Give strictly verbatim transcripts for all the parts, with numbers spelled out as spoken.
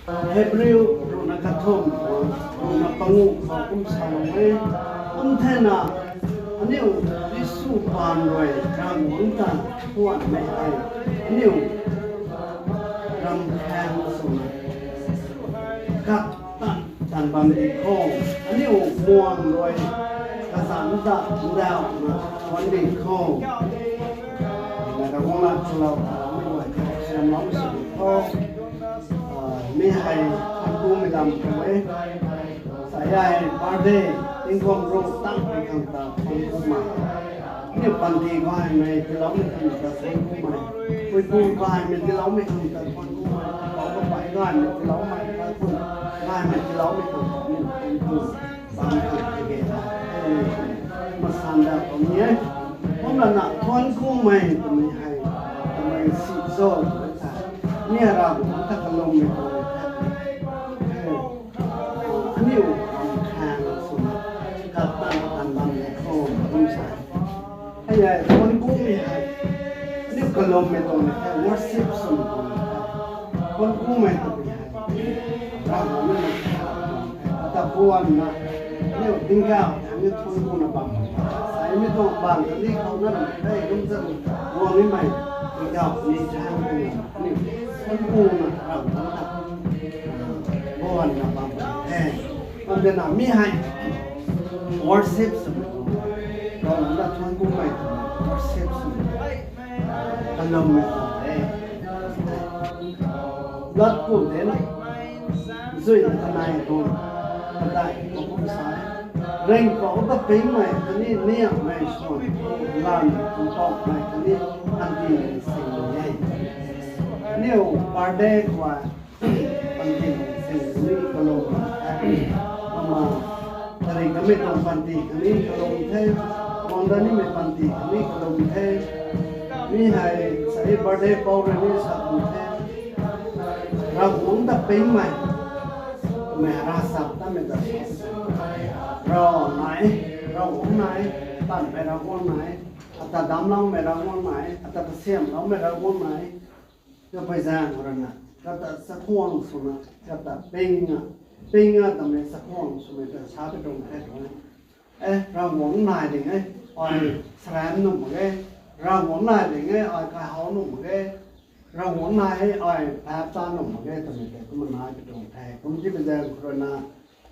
Hebrew ruhna kathumh, ruhna panguh khou kum sa lou e. Kum thena, aniu Jisu paan rui Ravguangc ta thuanmei hei, aniu ramkhaeng swna kat tan tan bam di kho, aniu muang rui kazanc ta ndauhna thuan di kho. Na Ravguangc lat salou thaumei guay kasiamlou sw di kho. Mi hei thuankumei lam khou e. Sa hei birthday, tingkum ruh tangmei khang ta thuankumei. Aniu panty gaymei tiiloumei khang ta thuankumei. Puipu gaymei tiiloumei khang ta thuankumei. Pou kapai gaymei tiiloumei, kaikhun gaymei tiiloumei khang ta aniu thuanku bam khang kage ta, masan da khou ni e. Kumlana thuankumei twmei hei, twmei si cho twmei ta, mi Ravguangc ta kalummei tuang e. Aniu ramkhaeng swna kat tan tan bam di kho, kum sa. Hei hei thuankumei hei, aniu kalummei tuang e, worship swmei tuang e. Thuankumei twmei hei, Ravguangc na, ata buanna, aniu tingkauh thangc ni thuankuna bam. Saimei tuang bam kani khou na ram tei kum zan guang nimei, tingkauh ni thangc twna aniu thuankuna Ravguangc ta buanna bam the. Bam dena mi hei worship swmei tuang, Ravguangc ta thuankumei tuang worship swmei, kalummei tuang e. Lat pu dena, zuina kanei tuang, kadai tuang kum sa e. Ringhpouc ta pingmei khatni niamhmei swan, lan tuang tawmei khatni panty sing e. Aniu birthday khou panty sing ni kalum the. Ama, tari kamei tuang panty khatni kalum the. Guang dat nimei panty khatni kalum the. Mi hei sa birthday pou rui ni sa kan the. Ravguangc ta pingmei, mei ravchaptatmei ta, rav nai, Ravguangc nai, tanmei Ravguangc nai, ata damcloumei Ravguangc nai, ata kasiamhloumei Ravguangc nai. Kapei zaeng khou rui na, kata chakhwang swna, kata ping a, ping a twmei chakhwang swmei ta sa pi tuang the tu e. E, Ravguangc nai ding e, ai saran nuh mak ge. Ravguangc nai ding e, ai kaihou nuh mak ge. Ravguangc nai e, ai paap ta nuh mak ge twmei tei kumna nai pi tuang the. Kum tipui zaeng khou rui na,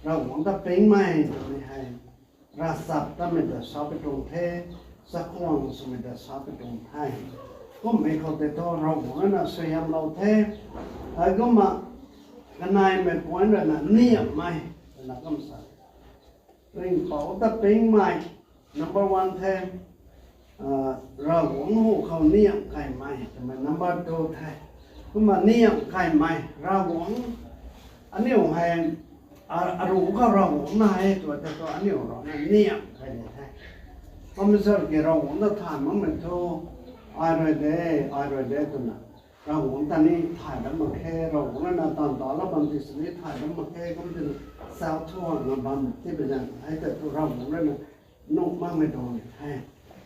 Ravguangc ta pingmei twmei hei, ravchaptatmei ta sa pi tuang the, chakhwang swmei ta sa pi tuang the. Kummei khou tei thu Ravguangc rui na suaihiamlou the. Heikumna kaneimei point rui na niamhmei twna kum sa, Ringhpouc ta pingmei, number one the. Ravguangc hu khou niamh kaymei twmei number two the. Kumna niamh kaymei Ravguangc, aniu hei, a, aruh khou Ravguangc nai e tw tei thu aniu rui na niamh kay ni the. Kum zat ki Ravguangc ta thay makmei thu, ai rui de, ai rui de twna Ravguangc ta ni thay dat mak khe. Ravguangc rui na taanv talou bam ti sini thay dat mak khe. Kum tina, chauthuakna bam tipui zaeng hei tei thu Ravguangc rui na nuh makmei tuang ni the.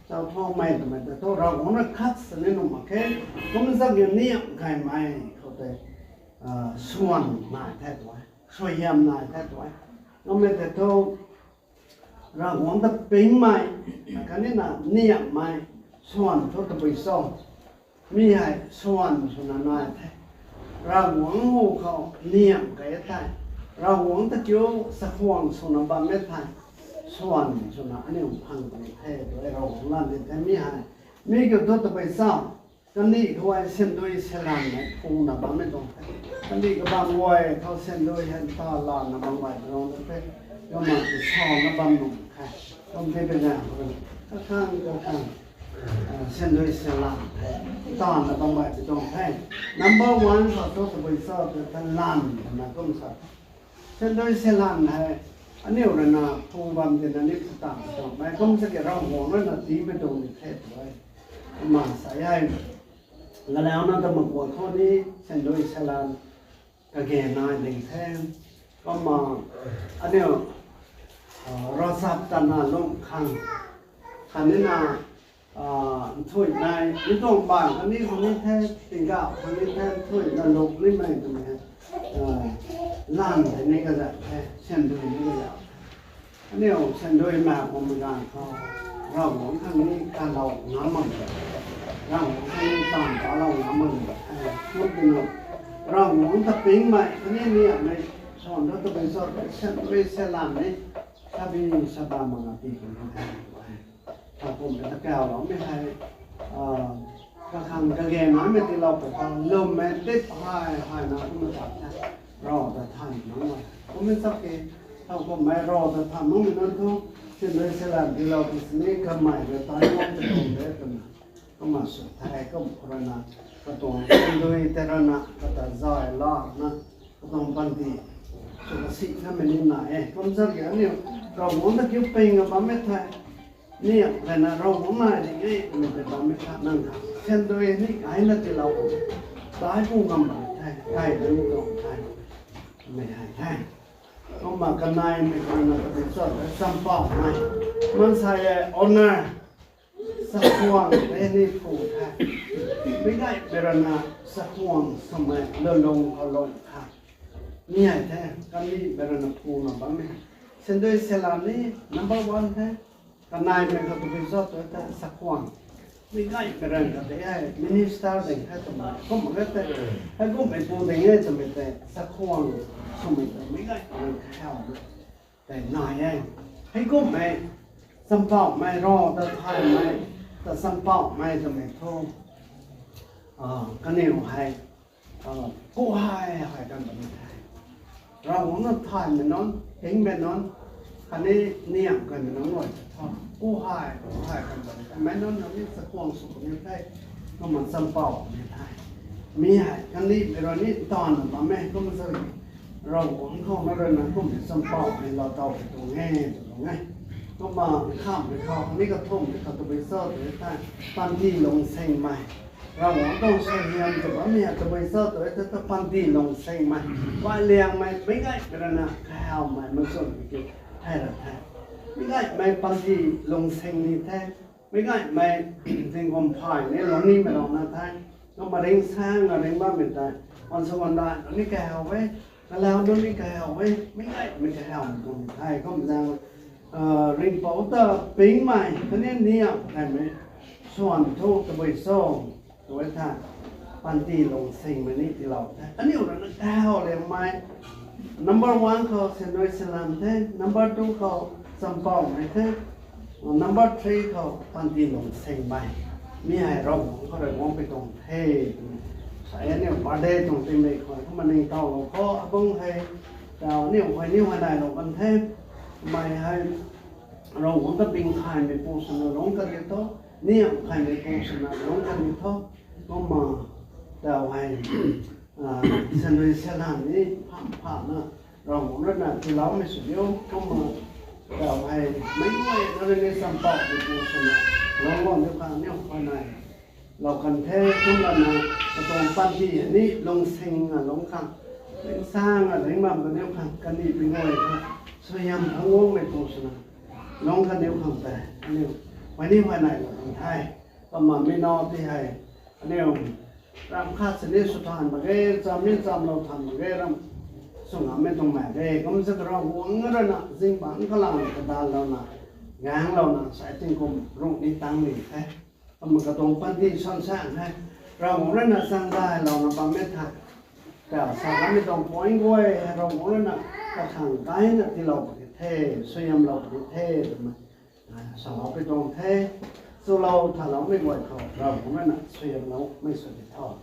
Chauthuakmei twmei tei thu Ravguangc rui khat sini nuh mak khe. Kum zat ki niamh kaymei khou tei, swan nai the tu e, suaihiam nai the tu e. Kummei tei thu Ravguangc ta pingmei, khatni na niamhmei, swan thu tabui cho? Mi hei swan swna nai the. Ravguangc hu khou niamh key thei, Ravguangc ta kiu chakhwang swna bam e thei, swan swna aniu phang puni the tu e. Ravguangc lat di the mi hei. Mi kiu thu tabui cho? Kandih khou ai syndui sylan mei phuna bammei tuang the. Kandih kabam guay khou syndui hei ta lana bam gay tuang the. Kumna ti sana bam nuh khe. Kum tipui zaeng khou kakhang kakhang syndui sylan hei tana bam gay pi tuang the. Number one khou thu tabui cho tw the, lan twna kum sa the. Syndui sylan hei aniu rui na phu bam tina ni phu tan tuang mei, kum zat ki Ravguangc rui na tiimei tuang ni the tu e. Kumna sa e, galauna ta makuan khou ni syndui sylan kage nai ding the. Kumna aniu ravchaptatna lung khang, khatni na nthuihmei, mi tuang baan khatni khang ni the, tingkauh khang ni the, nthuihna lung nimei twmei hei lan tei ni kazat the, sandui ni kazat the. Aniu sandui mak kummei ganv khou, Ravguangc khang ni kalou ngam mak de, Ravguangc khang ni taanv talou ngam mak de. Kumna Ravguangc ta pingmei khatni niamhmei swan thu tabui cho tei sandui salan ni sabi saba mak na ti kan the. Kumna ta kauloumei hei, kakhang kage namei tiilou pw khang lwmmei tip hei hei na kumna ta the. Rav ta than nunc e. Kumna chak ke, thowkumhmei rav ta than nunc nunc thu, sandui salan tiilou pw sini kamei rui taiwan ta tuang de twna. Kumna sw the, kum khou rui na, katuang sandui tei rui na kata zay lana, katuang panty sw kasi namei ni nai e. Kum chak ke aniu Ravguangc ta kiu ping a bammei the. Niamh khatna Ravguangc nai ding e twmei tei bammei kha nang kha sandui ni kaina tiilou, daic pu ngam bam the, kai ding tuang the, mei hei the. Kumna kaneimei khou na tabui cho tei champauhmei, maansei e honor, chakhwang tei ni phu the. Meic gaymei rui na chakhwang swmei lwnlung khou lung kha, mi hei the, kandihmei rui na phuna bammei. Sandui salan ni number one the. Kaneimei khou tabui cho tei the chakhwang. Meic gaymei rui na kata hei minister ding the twmei, kumna kata hei kumhmei pu ding e twmei tei chakhwang swmei tei meic gaymei rui kahaw tei nai e. Heikumhmei champauhmei, rav ta thaymei, ta champauhmei twmei thu, kaniw hei kuhai hei kan bam the. Ravguangc na thaymei nunc, pingmei nunc, khatni niamh kaymei nunc rui ta tho, kuhai kuhai kan bam the. Mei nunc na ni chakhwang sw puni the, kumna champauhmei the. Mi hei kandihmei rui ni taanvna bam e, kumna sa Ravguangc khou na rui na kumhmei champauhmei lou taw pui tuang e, tw tuang e. Kumna nkhamhmei khou, khatni kathumhmei khou tabui cho tei the, panty lungsingmei. Ravguangc tuang suaihiam tw bammei hei tabui cho tei the, ta panty lungsingmei, baihliangmei, meic gaymei rui na kahawmei machun ki thei ra the. Meic gaymei panty lungsing ni the. Meic gaymei tingkum phay ni lung nimei lou na the. Kumna ringsaeng a ringc bammei tei, answ andai ni kahaw e, kalau nunc ni kahaw e, meic gaymei kahawmei tuang the. Kumna zaeng ringhpouc ta pingmei khatni niamh kaymei swan thu tabui cho tei the, panty lungsingmei ni tiilou the. Aniu rui na kahaw liangmei, number one khou sandui salan the, number two khou champauhmei the, number three khou panty lungsingmei. Mi hei Ravguangc khou rui guang pui tuang the. Sa aniu birthday tuang tingmik khou kumna ningtowlou khou abung hei, tau aniu hei niw hei nailou kan the. Mei hei Ravguangc ta ping thaymei pu swna lungc kan ni tho, niamh thaymei pu swna lungc kan ni tho. Kumna tau hei sandui salan ni pham phana Ravguangc rui na tiiloumei sw diu. Kumna tau hei meic guayna rui ni champauhmei pu swna lungc guang diu khang aniu hei nai lou kan the. Kumna na katuang panty ni lungsing a lungc khang, ringsaeng a ringc bam kaniw khang, kandihmei guay khang suaihiam phungc guangmei pu swna lungc kaniw khang tei aniu hei ni hei nai lou kan the. Kumna mi na ti hei aniu ramh khat sini sw than mak ge, cham ni chamlou than mak ge, ram sw ngammei tuang mak ge. Kumna sa Ravguangc rui na zingbangc kalam kadaanlouna, gaenglouna sa tingkum ruh ni tang ni the. Kumna katuang panty swan saeng hei Ravguangc rui na changdailouna bammei the. Tau sa kanmei tuang point guay hei Ravguangc rui na kakhang kaina tiilou puni the, suaihiamlou puni the twmei salou pui tuang the. Chulou thaloumei guay khou Ravguangc rui na suaihiamloumei sw di tho.